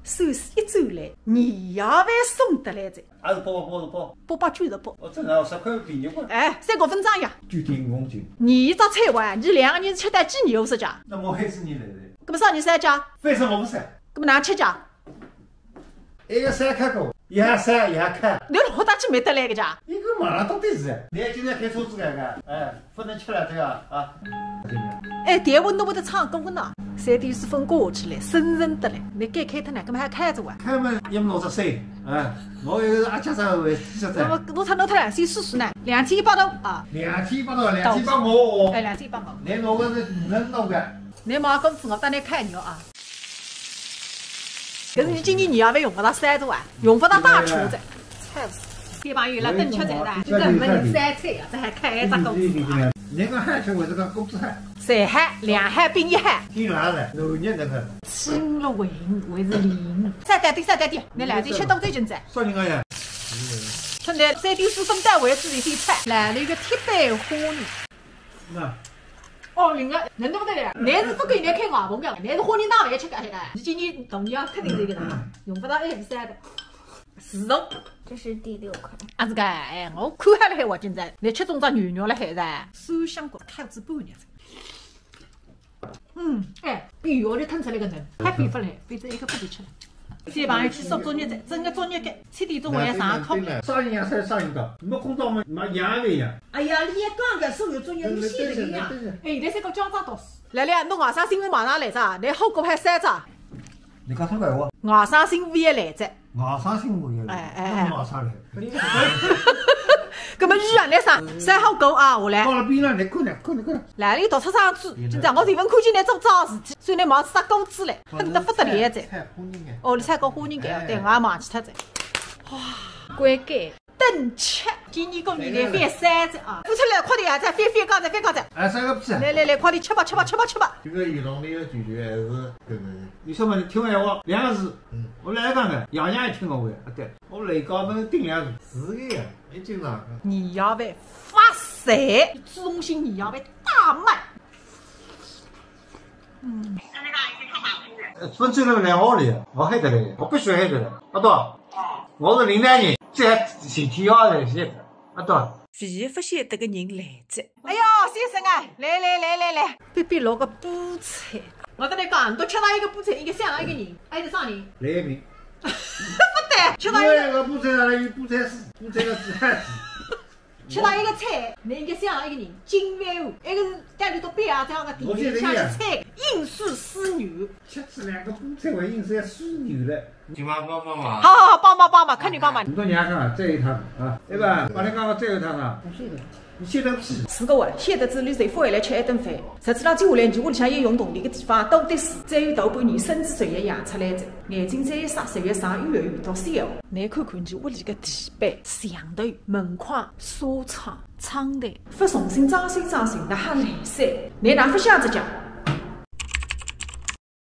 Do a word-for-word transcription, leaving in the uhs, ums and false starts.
算是一转来，年夜饭送得来哉。还是八百八十八？八百九十八。哦，正好十块便宜嘛。哎，三角粉张呀。九点五公斤。廿一只菜哇，侬两个人吃得几年，我说讲。那我还是你来的。搿么啥人三家？反正我不是。搿么哪吃家？一个三开口，一个三，一个开。侬老大去没得来个家？一个马上到底是，你还今天开车子干干？哎。 不能吃了，这个啊。哎，电话侬会得唱歌呢？三点四分过去了，深深得了。侬该开脱呢，搿么还开着哇？开门也没弄着谁，哎，我有个阿姐在位，是在。那么弄脱弄脱了，先试试呢，两千一百多啊。两千一百多，两千一百五。哎，两千一百五。侬弄个是能弄个。侬买工资，我带侬开牛啊。 搿是侬今年年夜饭用勿着烧着啊，用勿着打车子。菜，小朋友辣等吃菜的，就搿么人三菜啊，这还开一只工资啊。人家还吃我这个工资还。谁还？两还比你还。挺辣的，六年那个。青了为五还是零？再带点，再带点，那来点吃到最近在。少人家呀。现在三点四分到为止，一点菜，来了一个铁板虾仁。 那。哦，林个，人都不得了，侬是不给人家开外婆个，侬是婚姻大饭吃个，哎，侬今年同样肯定是一个人，用不着F三的。自从这是第六块。啊，这个，哎，我看下来海，我今朝，侬吃中只牛肉了海噻，酸香过，开仔半日子。嗯，哎，比肉里腾出来个嫩，还比不来，比这一个不比吃了。 小朋友去做作业的，整个作业个，七点钟还要上课。啥人呀？啥啥人的？没空到嘛，没养的呀。哎呀，你也讲个所有作业，你写的呀。哎，现在三个家长读书。来了，侬外甥媳妇马上来着，侬后果还三着。你讲啥个闲话？外甥媳妇也来着。外甥媳妇也来。哎，哎，哎。那外甥来。搿么雨啊，来上，三好狗啊，我来。到了边上，你看呢，看呢，看呢。来了，读书上去，今朝我随便看见侬做啥事体，所以侬忙杀工资嘞。 恨得不得了哉。哦，侬菜搞虾仁干，对，我也忘记脱哉。哇，乖乖，等吃，今年过年来翻三只啊！不吃了，快点啊，再翻翻高再翻高再。哎，三个不吃。来来来，快点吃吧，吃吧，吃吧，吃吧。这个有道理的，舅舅还是搿个。你说嘛，你听我闲话，两个字。嗯。我来讲个，爷娘也听我话，啊，对，我来高头顶两字。是个呀，一经常。年夜饭发财，朱宗兴年夜饭大卖。 嗯。呃，分手了两个号了，我害得嘞，我不许害得嘞，阿多，我是零三年，这还是天要的，现在，阿多。唯一不晓得个人来着。哎哟，先生啊，来来来来来，必必落个菠菜。我跟你讲，侬吃到一个菠菜，应该想到一个人，哎，是啥人？来一名。不对，吃到一个。一个菠菜，还有菠菜丝，菠菜个丝。 吃到一个菜，侬应该想到一个人，金饭碗，一个是带里头摆啊这样个地方，我现在也像是菜，硬是丝牛。吃仔两个菠菜还硬是要丝牛了。今晚帮帮忙。好好好，帮忙帮忙，肯定帮忙。你到娘讲啊，再一趟啊，对吧？帮你讲讲再一趟啊。不是的。你现在不是。四个碗，现在子女谁不回来吃一顿饭？实际上，接下来，你屋里向要用动力个地方，到底是再有大半年，孙子就要养出来的，眼睛再一眨，就要上幼儿园读书了。侬看看，你屋里个地板、墙头、门框、纱窗、 窗台，勿重新装修装修，那还来塞？侬哪勿想着讲？